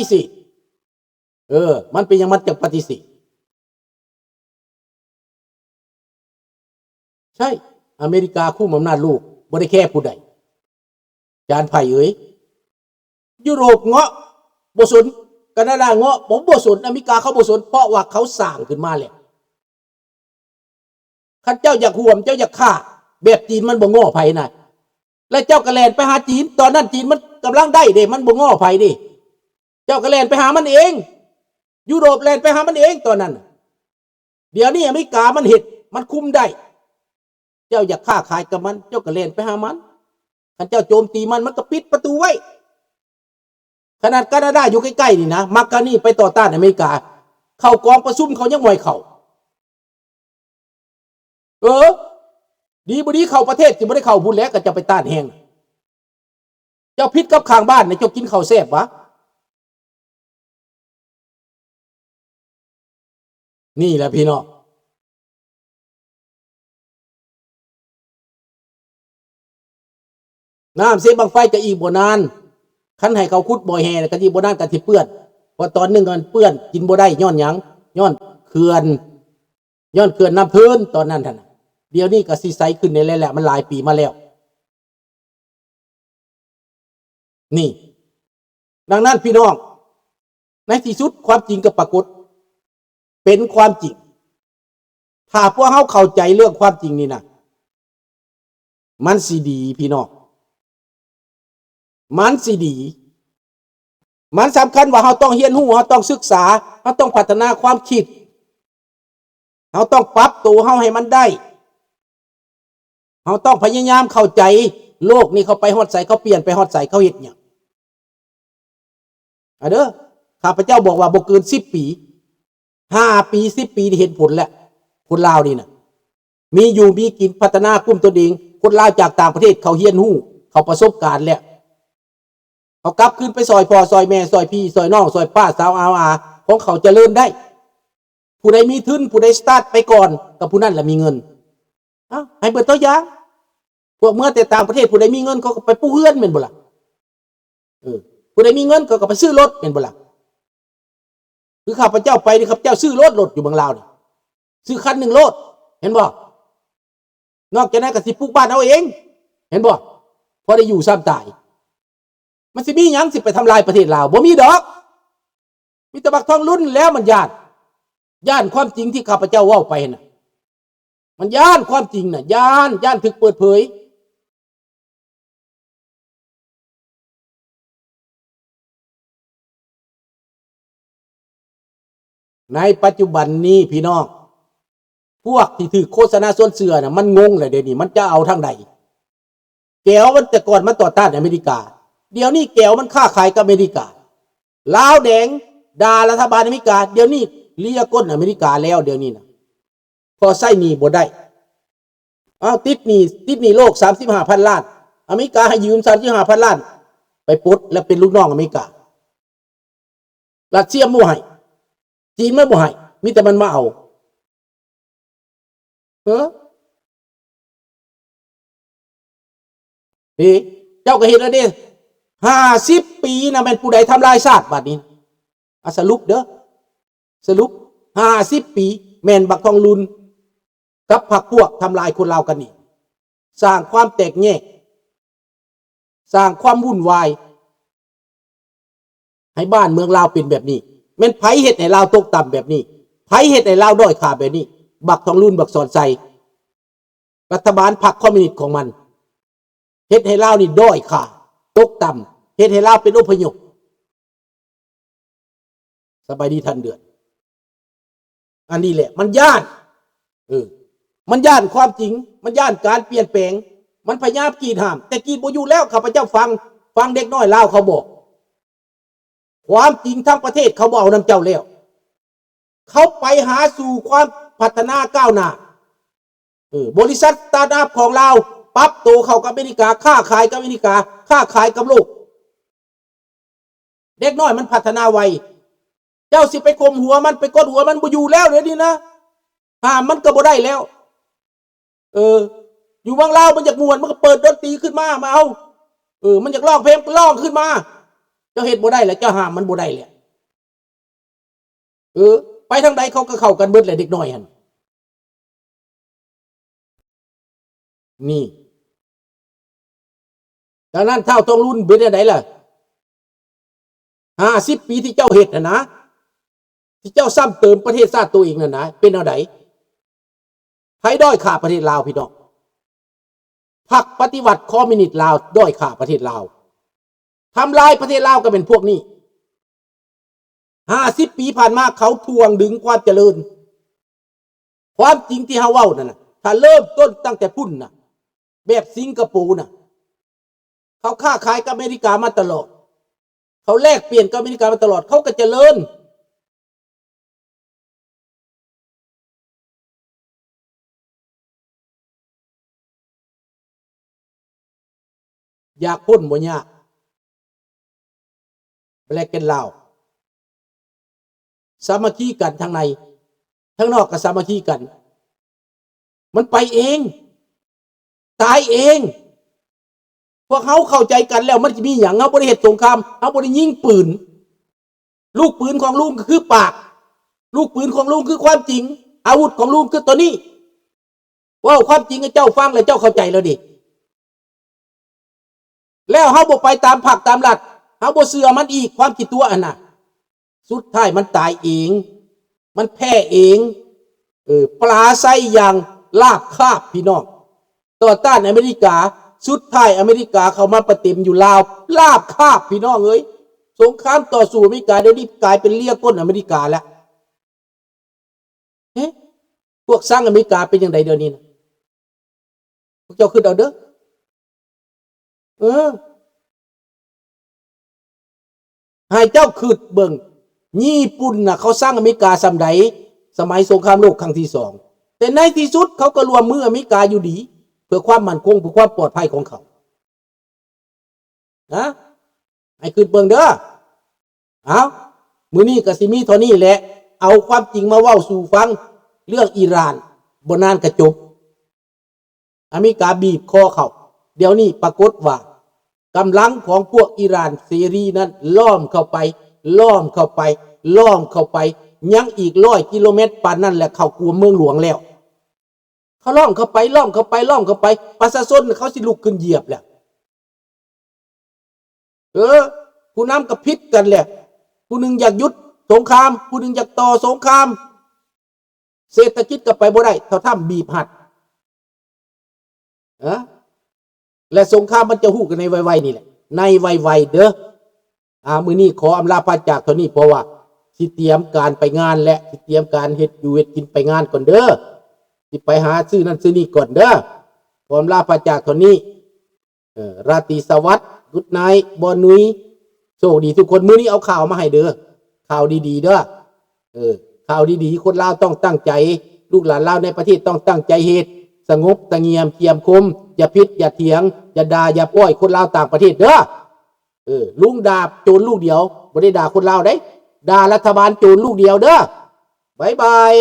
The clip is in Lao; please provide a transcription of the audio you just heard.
ເສດ. ເອີ ມັນເປັນຫຍັງມັນຈັ່ງປະຕິເສດ? ໃຊ່ ອາເມລິກາຄຸມອຳນາດໂລກ ບໍ່ໄດ້ແຄຜູ້ໃດ. ຈານໄພເອີຍ ຢູໂຣບເງາະບໍ່ສົນ, ການາດາເງາະ ບໍ່ ບໍ່ສົນ, ອາເມລິກາເຂົາບໍ່ສົນ ເພາະວ່າເຂົາສ້າງຂຶ້ນມາແລ້ວ. ຄັນເຈົ້າຢາກຮ່ວມ ເຈົ້າຢາກຄ້າແບບຈີນ ມັນບໍ່ງໍໃຜນະ ແລະເຈົ້າກໍແລ່ນໄປຫາຈີນ. ຕອນນັ້ນຈີນມັນກຳລັງໄດ້ເດ້ ມັນບໍ່ງໍໃຜເດ້. ເຈົ້າກໍແລ່ນໄປຫາມັນເອງ, ຢູໂຣບແລ່ນໄປຫາມັນເອງຕອນນັ້ນ. ດຽວນີ້ອາເມລິກາມັນເຮັດ ມັນຄຸມໄດ້. ເຈົ້າຢາກຄ້າຂາຍກັບມັນ ເຈົ້າກໍແລ່ນໄປຫາມັນ. ຄັນເຈົ້າໂຈມຕີມັນ ມັນກໍປິດປະຕູໄວ້. ຂະໜາດການາດາຢູ່ໃກ້ໆນີ້ນະ ມາການີໄປຕໍ່ຕ້ານອາເມລິກາ ເຂົ້າກອງປະຊຸມເຂົາຍັງບໍ່ໃຫ້ເຂົ້າ. ເອີ ດີບໍ່ດີເຂົ້າປະເທດ ຊິບໍ່ໄດ້ເຂົ້າພຸ້ນແຫຼະ ກໍເຈົ້າໄປຕ້ານແຮງ. ເຈົ້າຜິດກັບຂ້າງບ້ານນະ ເຈົ້າກິນເຂົ້າແຊບຫວາ? ນີ້ແຫຼະພີ່ນ້ອງ ນ້ຳເຊບັ້ງໄຟກໍອີກບໍ່ນານ, ຄັນໃຫ້ເຂົາຂຸດບໍ່ແຮ່ກໍອີກບໍ່ນານກໍຊິເປື້ອນ, ເພາະຕອນໜຶ່ງມັນເປື້ອນກິນບໍ່ໄດ້ ຍ້ອນຫຍັງ? ຍ້ອນເຂື່ອນ ຍ້ອນເຂື່ອນນ້ຳເທີນຕອນນັ້ນຫັ້ນນະ. ດຽວນີ້ກໍຊິໃສຂຶ້ນແດ່ແລ້ວ ມັນຫຼາຍປີມາແລ້ວ. ນີ້ ດັ່ງນັ້ນພີ່ນ້ອງ ໃນທີ່ສຸດຄວາມຈິງກໍປາກົດເປັນຄວາມຈິງ. ຖ້າພວກເຮົາເຂົ້າໃຈເລື່ອງຄວາມຈິງນີ້ນະ ມັນຊິດີພີ່ນ້ອງ ມັນຊິດີ. ມັນສຳຄັນວ່າເຮົາຕ້ອງຮຽນຮູ້, ເຮົາຕ້ອງສຶກສາ, ເຮົາຕ້ອງພັດທະນາຄວາມຄິດ, ເຮົາຕ້ອງປັບໂຕເຮົາໃຫ້ມັນໄດ້. ເຮົາຕ້ອງພະຍາຍາມເຂົ້າໃຈໂລກນີ້ ເຂົາໄປຮອດໃສ, ເຂົາປ່ຽນໄປຮອດໃສ, ເຂົາເຮັດຫຍັງ. ອາເດີ ຂ້າພະເຈົ້າບອກວ່າບໍ່ເກີນສິບປີ, ຫ້າປີ ສິບປີ ນີ້ເຫັນຜົນແລ້ວ. ຄົນລາວນີ້ນະ ມີຢູ່ມີກິນ, ພັດທະນາກຸ້ມຕົນເອງ. ຄົນລາວຈາກຕ່າງປະເທດ ເຂົາຮຽນຮູ້, ເຂົາປະສົບການແລ້ວ. ເຂົາກັບຄືນໄປຊ່ອຍພໍ່ຊ່ອຍແມ່ ຊ່ອຍພີ່ຊ່ອຍນ້ອງ ຊ່ອຍປ້າສາວອາວອາ ຂອງເຂົາຈະເລີນໄດ້. ຜູ້ໃດມີທຶນ ຜູ້ໃດສະຕາດໄປກ່ອນ ກໍຜູ້ນັ້ນລະມີເງິນ. ເອົ້າ ໃຫ້ເບິ່ງຕົວຢ່າງ ພວກເມືອແຕ່ຕ່າງປະເທດ ຜູ້ໃດມີເງິນເຂົາກໍໄປປຸກເຮືອນ ແມ່ນບໍ່ລະ? ເອີ ຜູ້ໃດມີເງິນເຂົາກໍໄປຊື້ລົດ ແມ່ນບໍ່ລະ? ຄືຂ້າພະເຈົ້າໄປນີ້ ຂ້າພະເຈົ້າຊື້ລົດ ລົດຢູ່ເມືອງລາວນີ້ ຊື້ຄັນໜຶ່ງໂລດ ເຫັນບໍ່? ນອກຈາກນັ້ນກໍຊິປຸກບ້ານເຮົາເອງ ເຫັນບໍ່? ພໍໄດ້ຢູ່ຊ້ຳຕາຍ. ມັນຊິມີຫຍັງຊິໄປທຳລາຍປະເທດລາວ? ບໍ່ມີດອກ. ມີແຕ່ບັກທອງລຸນແລ້ວມັນຢ້ານ, ຢ້ານຄວາມຈິງທີ່ຂ້າພະເຈົ້າເວົ້າໄປຫັ້ນນະ. ມັນຢ້ານຄວາມຈິງນະ, ຢ້ານ, ຢ້ານຖືກເປີດເຜີຍ. ໃນປັດຈຸບັນນີ້ພີ່ນ້ອງ ພວກທີ່ຖືກໂຄສະນາຊວນເຊື່ອນະ ມັນງົງແລ້ວ ດຽວນີ້ມັນຈະເອົາທາງໃດ? ແກວມັນແຕ່ກ່ອນມັນຕໍ່ຕ້ານອາເມລິກາ, ດຽວນີ້ແກວມັນຄ້າຂາຍກັບອາເມລິກາ. ລາວແດງດ່າລັດຖະບານອາເມລິກາ, ດຽວນີ້ເລຍກົ້ນອາເມລິກາແລ້ວ ດຽວນີ້ນະ. ເພາະໃຊ້ໜີ້ບໍ່ໄດ້. ເອົາ ຕິດໜີ້, ຕິດໜີ້ໂລກສາມສິບຫ້າພັນລ້ານ, ອາເມລິກາໃຫ້ຢືມສາມສິບຫ້າພັນລ້ານ ໄປປົດ ແລ້ວເປັນລູກນ້ອງອາເມລິກາ. ຣັດເຊຍບໍ່ໃຫ້, ຈີນມັນບໍ່ໃຫ້, ມີແຕ່ມັນມາເອົາ. ເອີ ເອີ ເຈົ້າກໍເຫັນແລ້ວເດ້ ຫ້າສິບປີນະ ແມ່ນຜູ້ໃດທຳລາຍຊາດບາດນີ້? ອາ ສະຫຼຸບເດີ ສະຫຼຸບ ຫ້າສິບປີ ແມ່ນບັກທອງລຸນກັບພັກພວກທຳລາຍຄົນລາວກັນເອງ, ສ້າງຄວາມແຕກແຍກ, ສ້າງຄວາມວຸ່ນວາຍ ໃຫ້ບ້ານເມືອງລາວເປັນແບບນີ້. ແມ່ນໃຜເຮັດໃຫ້ລາວຕົກຕ່ຳແບບນີ້? ໃຜເຮັດໃຫ້ລາວດ້ອຍຄ່າແບບນີ້? ບັກທອງລຸນ ບັກສອນໄຊ, ລັດຖະບານພັກຄອມມິວນິດຂອງມັນ ເຮັດໃຫ້ລາວນີ້ດ້ອຍຄ່າ, ຕົກຕ່ຳ, ເຮັດໃຫ້ລາວເປັນອົບພະຍົບ. ສະບາຍດີທ່ານເດືອນ. ອັນນີ້ແຫຼະ ມັນຢ້ານ, ເອີ ມັນຢ້ານຄວາມຈິງ, ມັນຢ້ານການປ່ຽນແປງ, ມັນພະຍາຍາມກຣີດຫ້າມ, ແຕ່ກຣີດບໍ່ຢູ່ແລ້ວ. ຂ້າພະເຈົ້າຟັງ, ຟັງເດັກນ້ອຍລາວເຂົາບອກ, ຄວາມຈິງທັງປະເທດເຂົາບໍ່ເອົານຳເຈົ້າແລ້ວ. ເຂົາໄປຫາສູ່ຄວາມພັດທະນາກ້າວໜ້າ. ເອີ ບໍລິສັດສະຕາດອັບຂອງລາວປັບໂຕເຂົ້າກັບອາເມລິກາ, ຄ້າຂາຍກັບອາເມລິກາ, ຄ້າຂາຍກັບໂລກ. ເດັກນ້ອຍມັນພັດທະນາໄວ, ເຈົ້າຊິໄປຂົ່ມຫົວມັນ, ໄປກົດຫົວມັນບໍ່ຢູ່ແລ້ວດຽວນີ້ນະ, ຫ້າມມັນກໍບໍ່ໄດ້ແລ້ວ. ເອີ ຢູ່ເມືອງລາວມັນຢາກມ່ວນ ມັນກໍເປີດດົນຕີຂຶ້ນມາ ມາເອົາ, ເອີ ມັນຢາກຮ້ອງເພງ ກໍຮ້ອງຂຶ້ນມາ. ເຈົ້າເຮັດບໍ່ໄດ້ແຫຼະ ເຈົ້າຫ້າມມັນບໍ່ໄດ້ແຫຼະ. ເອີ ໄປທາງໃດເຂົາກໍເຂົ້າກັນເບິດແຫຼະ ເດັກນ້ອຍຫັ້ນ. ນີ້ ດັ່ງນັ້ນ ທ້າວທອງລຸນເປັນແນວໃດລະ? ຫ້າສິບປີທີ່ເຈົ້າເຮັດຫັ້ນນະ ທີ່ເຈົ້າຊ້ຳເຕີມປະເທດຊາດໂຕເອງນັ້ນນະ ເປັນແນວໃດ? ໃຜດ້ອຍຄ່າປະເທດລາວ ພີ່ນ້ອງ? ພັກປະຕິວັດຄອມມິວນິດລາວດ້ອຍຄ່າປະເທດລາວ ທຳລາຍປະເທດລາວກໍແມ່ນພວກນີ້. ຫ້າສິບປີຜ່ານມາເຂົາຖ່ວງດຶງຄວາມຈະເລີນ. ຄວາມຈິງທີ່ເຮົາເວົ້ານັ້ນນະ ຖ້າເລີ່ມຕົ້ນຕັ້ງແຕ່ພຸ້ນນະ ແບບສິງກະໂປນະ ເຂົາຄ້າຂາຍກັບອາເມລິກາມາຕະຫຼອດ ເຂົາແລກປ່ຽນກັບອາເມລິກາມາຕະຫຼອດ ເຂົາກໍຈະເລີນ. ຢາກພົ້ນບໍ່ຍາກ Black and Brown ສາມັກຄີກັນ ທາງໃນທາງນອກກໍສາມັກຄີກັນ ມັນໄປເອງ ຕາຍເອງ. ພວກເຮົາເຂົ້າໃຈກັນແລ້ວ ມັນຊິມີຫຍັງ? ເຮົາບໍ່ໄດ້ເຮັດສົງຄາມ ເຮົາບໍ່ໄດ້ຍິງປືນ. ລູກປືນຂອງລຸງກໍຄືປາກ ລູກປືນຂອງລຸງຄືຄວາມຈິງ ອາວຸດຂອງລຸງຄືໂຕນີ້. ເວົ້າຄວາມຈິງໃຫ້ເຈົ້າຟັງແລ້ວເຈົ້າເຂົ້າໃຈແລ້ວເດ. ແລ້ວເຮົາບໍ່ໄປຕາມພັກຕາມລັດ ເຮົາບໍ່ເຊື່ອມັນອີກ ຄວາມຂີ້ຕົວະຫັ້ນນະ ສຸດທ້າຍມັນຕາຍເອງ ມັນແພ້ເອງ. ເອີ ປາໄຊຢ່າງລາບຄາບ ພີ່ນ້ອງ. ຕໍ່ຕ້ານອາເມລິກາ ສຸດທ້າຍອາເມລິກາເຂົ້າມາປະເຕັມຢູ່ລາວ ລາບຄາບ ພີ່ນ້ອງເອີຍ. ສົງຄາມຕໍ່ສູ້ອາເມລິກາ ດຽວນີ້ກາຍເປັນເລຍກົ້ນອາເມລິກາແລ້ວ. ເອີ ພວກຊັງອາເມລິກາເປັນຈັ່ງໃດດຽວນີ້ນະ? ພວກເຈົ້າຄິດເອົາເດີ. ເອີ ໃຫ້ເຈົ້າຄິດເບິ່ງ ຍີ່ປຸ່ນນະ ເຂົາຊັງອາເມລິກາສ່ຳໃດ ສະໄໝສົງຄາມໂລກຄັ້ງທີສອງ ແຕ່ໃນທີ່ສຸດເຂົາກໍຮ່ວມມືອາເມລິກາຢູ່ດີ ເພື່ອຄວາມໝັ້ນຄົງ ເພື່ອຄວາມປອດໄພຂອງເຂົາ. ນະ ໃຫ້ຄິດເບິ່ງເດີ. ເອົາ ມື້ນີ້ກໍຊິມີເທົ່ານີ້ແຫຼະ ເອົາຄວາມຈິງມາເວົ້າສູ່ຟັງ ເລື່ອງອີຣານ ບໍ່ນານກໍຈົບ. ອາເມລິກາບີບຄໍເຂົາ ດຽວນີ້ປາກົດວ່າ ກຳລັງຂອງພວກອີຣານເສລີນັ້ນ ລ້ອມເຂົ້າໄປ ລ້ອມເຂົ້າໄປ ລ້ອມເຂົ້າໄປ ຍັງອີກຮ້ອຍກິໂລແມັດປານນັ້ນແຫຼະ ເຂົ້າກວມເມືອງຫຼວງແລ້ວ. ເຂົາລ້ອມເຂົ້າໄປ ລ້ອມເຂົ້າໄປ ລ້ອມເຂົ້າໄປ ປະຊາຊົນເຂົາຊິລຸກຂຶ້ນຢຽບແລ້ວ. ເອີ ຜູ້ນຳກໍຜິດກັນແຫຼະ ຜູ້ໜຶ່ງຢາກຢຸດສົງຄາມ ຜູ້ໜຶ່ງຢາກຕໍ່ສົງຄາມ ເສດຖະກິດກໍໄປບໍ່ໄດ້ ເທົ່າທຳບີບຮັດ. ເອີ ແລະສົງຄາມມັນຈະຮູ້ກັນໃນໄວໆນີ້ແຫຼະ ໃນໄວໆເດີ. ອ່າ ມື້ນີ້ຂໍອຳລາພາຈາກເທົ່ານີ້ ເພາະວ່າຊິຕຽມການໄປງານ ແລະຊິຕຽມການເຮັດຢູ່ເຮັດກິນໄປງານກ່ອນເດີ ຊິໄປຫາຊື້ນັ້ນຊື້ນີ້ກ່ອນເດີ. ຂໍອຳລາພາຈາກເທົ່ານີ້. ເອີ ລາຕີສະຫວັດ Good night ບ່ອນນຸຍ ໂຊກດີທຸກຄົນ. ມື້ນີ້ເອົາຂ່າວມາໃຫ້ເດີ ຂ່າວດີໆເດີ. ເອີ ຂ່າວດີໆ ຄົນລາວຕ້ອງຕັ້ງໃຈ ລູກຫຼານລາວໃນປະເທດຕ້ອງຕັ້ງໃຈເຮັດ ສະຫງົບສະຫງຽມ ກຽມຄົມ ຢ່າຜິດຢ່າຖຽງ ຢ່າດ່າຢ່າປ້ອຍຄົນລາວຕ່າງປະເທດເດີ. ເອີ ລຸງດ່າໂຈນລູກດຽວ ບໍ່ໄດ້ດ່າຄົນລາວເດ້ ດ່າລັດຖະບານໂຈນລູກດຽວເດີ. ບາຍບາຍ.